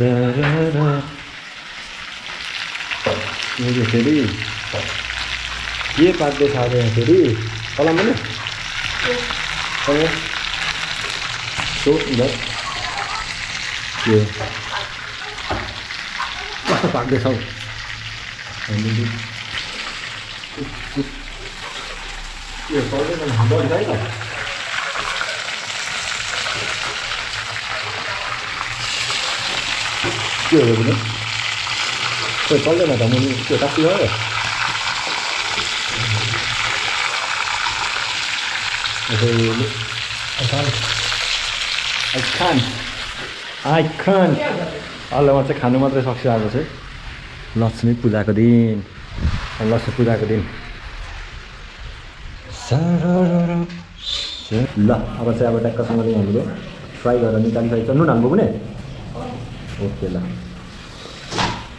यो फेरि के पाक्दैछ आज यहाँ फेरि कलम पनि सो उनीहरू के कस्तो पाक्दैछ हौ यो पर्दैन हाम्रो है त के हो भने खोइ चल्दैन त मुनि त्यो तासी भयो I can't अहिले म चाहिँ खानु मात्रै सक्छु आज चाहिँ लक्ष्मी पूजाको दिन लक्ष्मी पूजाको दिन ल अब चाहिँ अब ट्याक्कसँगले हामीले फ्राई गरेर निकालिसकेको छ नुन हाल्नु पनि ओके ल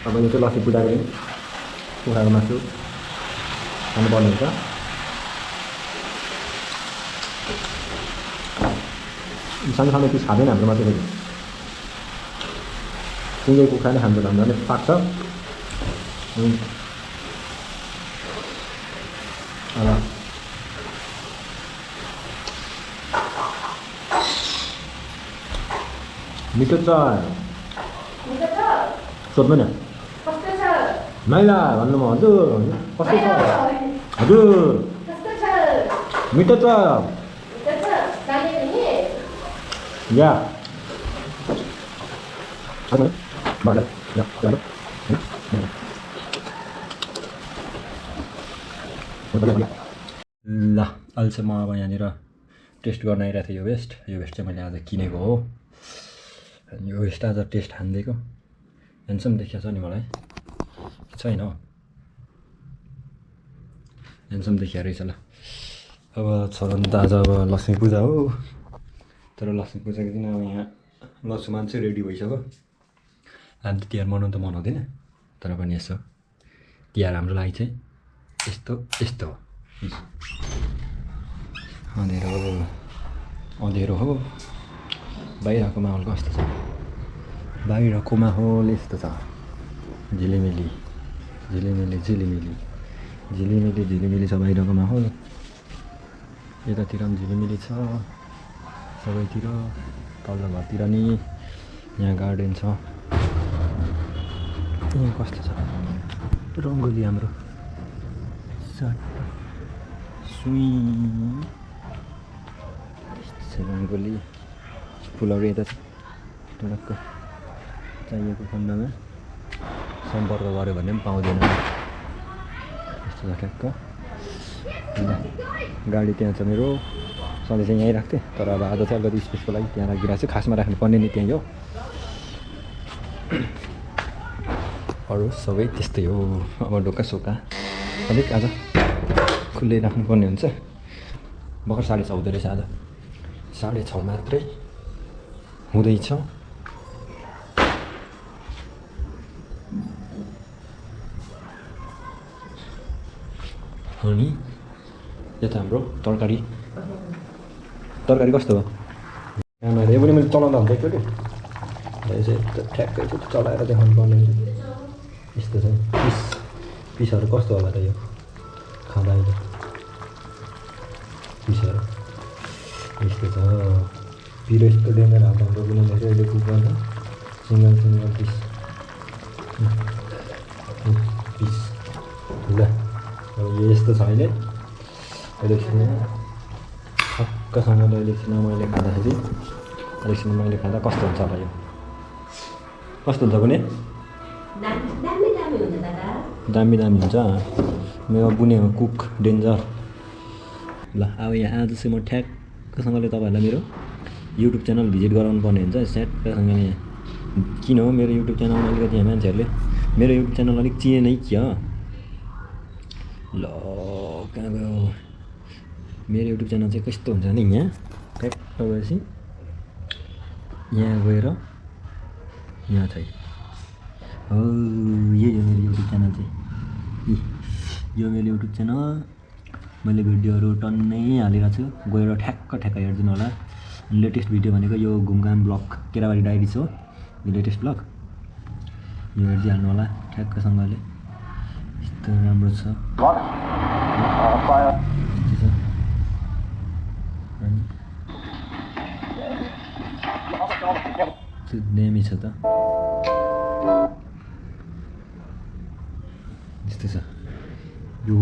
अब यो चाहिँ लक्ष्मी पूजाको दिन कुखुराको मासु खानुपर्ने हुन्छ सानो सानो पिस खाँदैन हाम्रोमा चाहिँ सिँगै कुखुरा नै खान्छ भन्दा पनि पाक्छ मिठो छ सोध्नु न माइला भन्नुमा हजुर कस्तो छ हजुर मिठो छ या ल अहिले चाहिँ म अब यहाँनिर टेस्ट गर्न आइरहेको थिएँ यो वेस्ट चाहिँ मैले आज किनेको हो यो वेस्ट आज टेस्ट हानिदिएको ह्यान्डसम देखिएको छ नि मलाई छैन हौ ह्यान्डसम देखिएको रहेछ ल अब छोरा त आज अब लक्ष्मी पूजा हो तर लक्ष्मी पूजाको दिन अब यहाँ लक्ष्मण चाहिँ रेडी भइसक्यो आज तिहार मनाउनु त मनाउँदैन तर पनि यसो तिहार हाम्रो लागि चाहिँ यस्तो हो अँधेरो हो बाहिरको माहौल कस्तो छ बाहिरको माहौल यस्तो छ झिलिमिली छ बाहिरको माहौल यतातिर पनि झिलिमिली छ सबैतिर तल्लो घरतिर नि यहाँ गार्डन छ यहाँ कस्तो छ रङ्गोली हाम्रो रङ्गोली फुलहरू यता छ टक्क चाहिएको खण्डमा सम्पर्क गऱ्यो भने पनि पाउँदैन यस्तो छ ठ्याक्क गाडी त्यहाँ छ मेरो सधैँ चाहिँ यहीँ राख्थेँ तर अब आज चाहिँ अलिकति स्पेसको लागि त्यहाँ राखिरहेको छु खासमा राख्नुपर्ने नि त्यहीँ हो अरू सबै त्यस्तै हो अब ढोका सोका अलिक आज खुल्लै राख्नुपर्ने हुन्छ भर्खर 6:30 हुँदो रहेछ आज 6:30 मात्रै हुँदैछ अनि यता हाम्रो तरकारी कस्तो भयो आमाले पनि मैले चलाउँदा हुन्छ एकचोटि यो चाहिँ ठ्याक्कै चाहिँ चलाएर देखाउनु पर्ने यस्तो छ पिसहरू कस्तो होला त यो खाँदा अहिले पिसहरू यस्तो छ पिरो यस्तो डेन्जर हाल्दा हाम्रो पनि धेरै अहिले कुक गर्छ सिङ्गल पिस ल अब यो यस्तो छ अहिले एकछिन ठक्कसँगले एकछिन मैले खाँदा कस्तो हुन्छ होला यो कस्तो हुन्छ भने दामी हुन्छ मेरो बुनेको कुक डेन्जर ल अब यहाँ आज चाहिँ म ठ्याक्कसँगले तपाईँहरूलाई मेरो युट्युब च्यानल भिजिट गराउनु पर्ने हुन्छ स्याटसँगले यहाँ किन हो मेरो युट्युब च्यानलमा अलिकति यहाँ मान्छेहरूले मेरो युट्युब च्यानल अलिक चिने नै क्या ल कहाँ गयो मेरो युट्युब च्यानल चाहिँ कस्तो हुन्छ नि यहाँ ट्याक्क गएपछि यहाँ गएर यहाँ चाहिँ हो यही हो मेरो युट्युब च्यानल चाहिँ यो मेरो युट्युब च्यानल मैले भिडियोहरू टन्नै हालिरहेको छु गएर ठ्याक्क हेरिदिनु होला लेटेस्ट भिडियो भनेको यो घुमघाम ब्लग केराबारी डायरिज हो यो लेटेस्ट ब्लग यो हेरिदिइहाल्नु होला ठ्याक्कसँगले यस्तो राम्रो छ दामी छ त यस्तो छ यो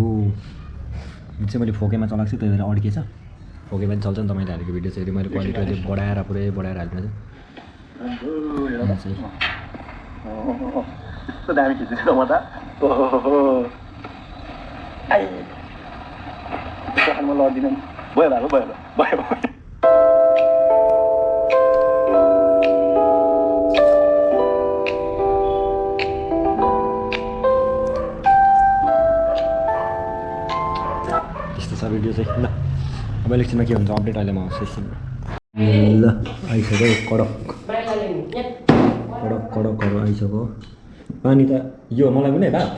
चाहिँ मैले फोकेमा चलाएको छु त्यही भएर अड्केछ फोकेमा पनि चल्छ नि त मैले हालेको भिडियो चाहिँ मैले क्वालिटी अहिले बढाएर पुरै बढाएर हाल्नु चाहिँ यस्तो दामी खिचेको म त म लडिदिनु भयो भयो भिडियो चाहिँ ल अब इलेक्सनमा के हुन्छ अपडेट अहिले म आउँछु एकछिनमा ल आइसक्यो कडक आइसक्यो पानी त यो मलाई पनि भात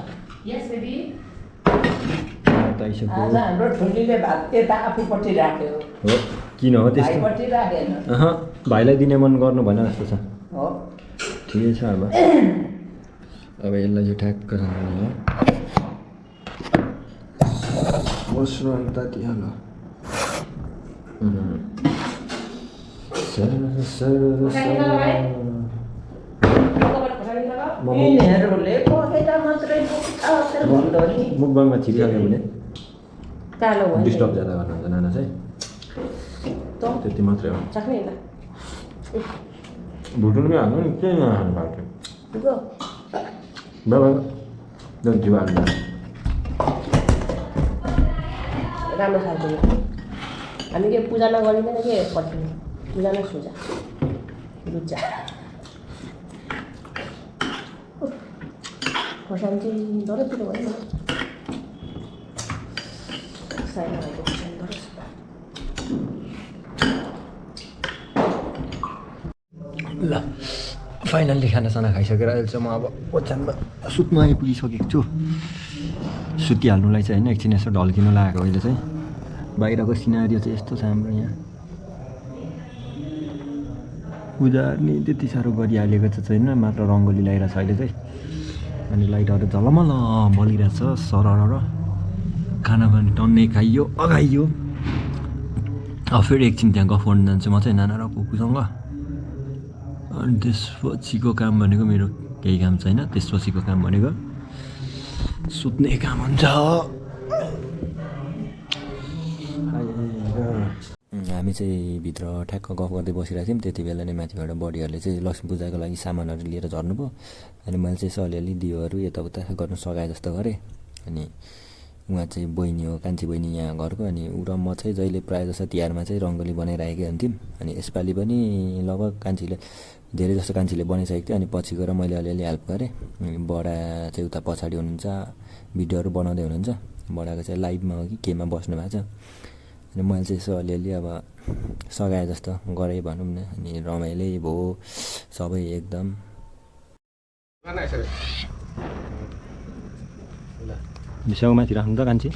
आइसक्यो हो किन हो त्यस्तो भाइलाई दिने मन गर्नु भएन जस्तो छ ठिकै छ अब यसलाई चाहिँ ठ्याक्कसँग हो बस्नु अनि तातिहाल मुखबाङमा छिरिहाल्यो भने डिस्टर्ब ज्यादा गर्नुहुन्छ नाना चाहिँ त्यति मात्रै हो भुटुनमै हाल्नु नि केही नहाल्नु भएको थियो बाबा जिउ हाल्नु राम्रो खालको हामी के पूजा नगरिँदैन के पठाउनु पूजा नै सोचा लुच्चा खोर्सानी चाहिँ डरै पिरो भयो ल फाइनल्ली खानासाना खाइसकेर अहिले चाहिँ म अब ओछ्यानमा सुत्नु आइपुगिसकेको छु सुतिहाल्नुलाई चाहिँ होइन एकछिन यसो ढल्किनु लागेको अहिले चाहिँ बाहिरको सिनारियो चाहिँ यस्तो छ हाम्रो यहाँ पूजा नि त्यति साह्रो गरिहालेको चाहिँ छैन मात्र रङ्गोली लगाइरहेको छ अहिले चाहिँ अनि लाइटहरू झलमल बलिरहेछ सरर खाना पनि टन्नै खाइयो अगाइयो अब फेरि एकछिन त्यहाँ गफ गर्नु जान्छु म चाहिँ नाना र कुकुसँग अनि त्यसपछिको काम भनेको मेरो केही काम छैन त्यसपछिको काम भनेको सुत्ने काम हुन्छ हामी चाहिँ भित्र ठ्याक्क गफ गर्दै बसिरहेको थियौँ त्यति बेला नै माथिबाट बडीहरूले चाहिँ लक्ष्मी पूजाको लागि सामानहरू लिएर झर्नुभयो अनि मैले चाहिँ यसो अलिअलि दियोहरू यताउता गर्नु सघाएँ जस्तो गरेँ अनि उहाँ चाहिँ बहिनी हो कान्छी बहिनी यहाँ घरको अनि ऊ र म चाहिँ जहिले प्रायः जस्तो तिहारमा चाहिँ रङ्गोली बनाइरहेकै हुन्थ्यौँ अनि यसपालि पनि लगभग कान्छीले धेरै जस्तो कान्छीले बनाइसकेको थियो अनि पछि गएर मैले अलिअलि हेल्प गरेँ अनि बडा चाहिँ उता पछाडि हुनुहुन्छ भिडियोहरू बनाउँदै हुनुहुन्छ बडाको चाहिँ लाइभमा हो कि केमा बस्नु भएको छ अनि मैले चाहिँ यसो अलिअलि अब सघाएँ जस्तो गरेँ भनौँ न अनि रमाइलै भयो सबै एकदम छेउमाथि राख्नु त कान्छी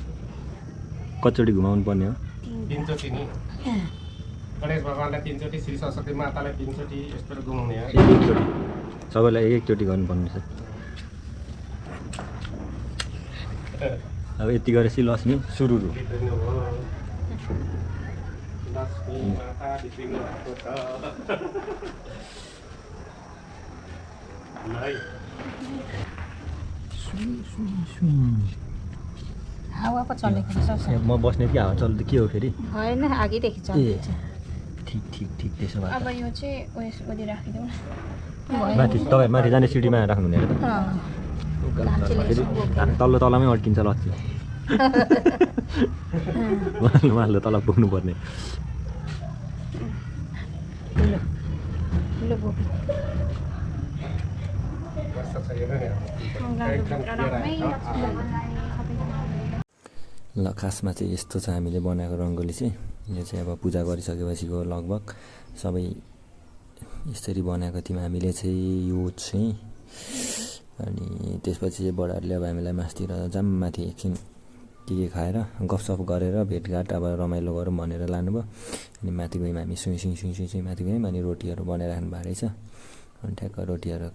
कतिचोटि घुमाउनु पर्ने हो तीनचोटि नि गणेश भगवान्लाई तीनचोटि श्री सरस्वती मातालाई तीनचोटि यस्तो घुमाउने हो एकचोटि सबैलाई एकचोटि गर्नुपर्ने छ अब यति गरेपछि लक्ष्मी सुरुरु हावा पो चलेको रहेछ म बस्ने कि हावा चल्दै के हो फेरि होइन आगैदेखि चल्दैछ ठिक ठिक ठिक त्यसो भए अब यो चाहिँ उयस गरी राखिदिउँ न माथि तपाईँ माथि जाने सिडीमा राख्नुहुने अरे फेरि तल्लो तलमै अड्किन्छ लक्ष्मी उहाँले तल पुग्नु पर्ने ल खासमा चाहिँ यस्तो छ हामीले बनाएको रङ्गोली चाहिँ यो चाहिँ अब पूजा गरिसकेपछिको लगभग सबै यसरी बनाएको थियौँ हामीले चाहिँ यो चाहिँ अनि त्यसपछि चाहिँ बडाहरूले अब हामीलाई मासतिर जाम माथि एकछिन के खाएर गफसफ गरेर भेटघाट अब रमाइलो गरौँ भनेर लानुभयो अनि माथि गयौँ हामी सुई माथि गयौँ अनि रोटीहरू बनाइराख्नु भएको रहेछ अनि ठ्याक्क रोटीहरू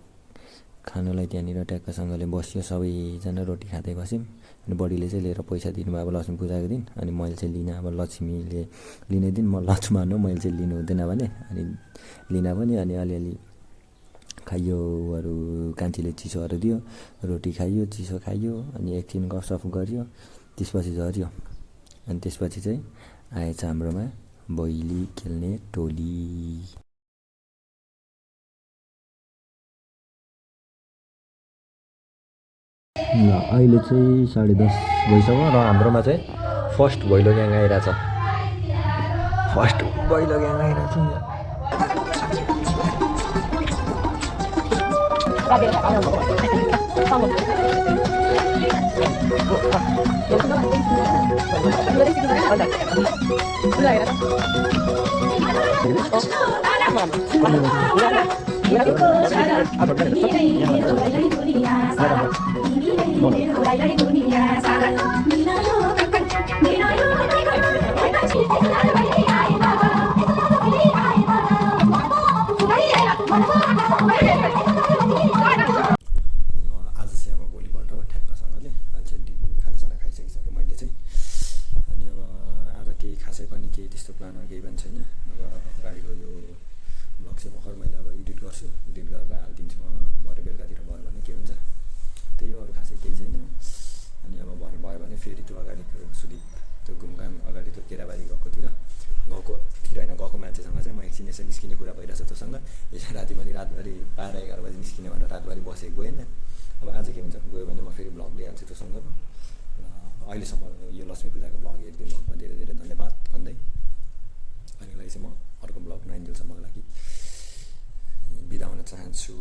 खानुलाई त्यहाँनिर ट्याक्कसँगले बस्यो, सबैजना रोटी खाँदै बस्यौँ। अनि बडीले चाहिँ लिएर पैसा दिनुभयो अब लक्ष्मी पूजाको दिन। अनि मैले चाहिँ लिनँ, अब लक्ष्मीले लिने दिन म लक्ष्मण हो, मैले चाहिँ लिनु हुँदैन भने अनि लिन पनि। अनि अलिअलि खाइयोहरू, कान्छीले चिसोहरू दियो, रोटी खाइयो, चिसो खाइयो, अनि एकछिन गफसफ गरियो, त्यसपछि झऱ्यो। अनि त्यसपछि चाहिँ आएछ हाम्रोमा भैली खेल्ने टोली। ल अहिले चाहिँ 10:30 भइसक्यो र हाम्रोमा चाहिँ फर्स्ट भैलो ग्याङ आइरहेछ। फर्स्ट भैलो ग्याङ आइरहेछ यहाँ। आज चाहिँ अब भोलिपल्ट ठ्याक्कसँगले अझै खानासाना खाइसकिसकेँ मैले चाहिँ। अनि अब आज केही खासै पनि केही त्यस्तो प्लानमा केही पनि छैन। अब अगाडिको यो भ्लग चाहिँ भर्खर मैले अब एडिट गर्छु, एडिट गरेर हालिदिन्छु म भरे बेलुकातिर भयो भने के हुन्छ, त्यही अरू खासै केही छैन। अनि अब भरे भयो भने फेरि त्यो अगाडिको सुदीप त्यो घुमघाम अगाडि त्यो केराबारी गएकोतिर होइन गएको मान्छेसँग चाहिँ म एकछिन यसो निस्किने कुरा भइरहेछ त्योसँग। यसो रातिभरि 12-11 बजी निस्किने भनेर रातभरि बसेको गएन। अब आज के हुन्छ, गयो भने म फेरि भ्लग लिइहाल्छु त्योसँगको। अहिलेसम्म यो लक्ष्मी पूजाको भ्लग हेरिदिनु भएकोमा धेरै धेरै धन्यवाद भन्दै अहिलेलाई चाहिँ म अर्को भ्लग 9 दिनसम्मको लागि बिदा हुन चाहन्छु।